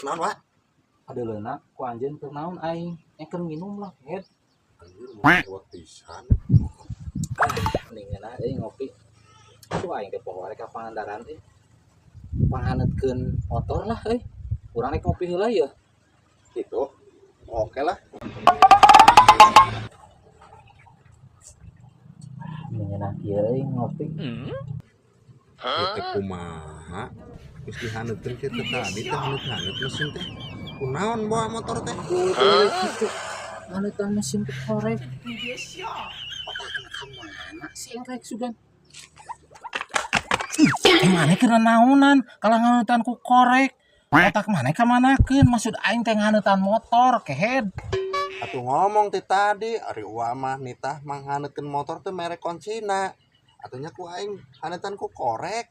Naon, Wak? Adeuleuhna ku anjeun keur naon aing? Keur nginum lah, head. Anjir, mau lewat pisan. Mending ngeunah euy ngopi. Tuh aing teh poho rek ka Pangandaran euy. Panghaneutkeun motor lah euy. Urang rek ngopi heula yeuh. Gitu. Oke lah. Mending ngeunah kieu euy ngopi. Ieu teh kumaha? Geus dihaneutkeun kitu tadi teh haneut-haneut mesin teh. Kunaon bawa motor teh? Gitu. Haneutan mesin ku korek. Otakna ka mana sih yang rek sugan? Ih, maneh keur naonan kalah haneutan ku korek. Otak maneh ka manakeun? Maksud aing teh haneutan motor, kehed. Atuh ngomong ti tadi, ari uwa mah nitah manghaneutkeun motor teh mere kuncina. Atuh nya ku aing haneutan ku korek.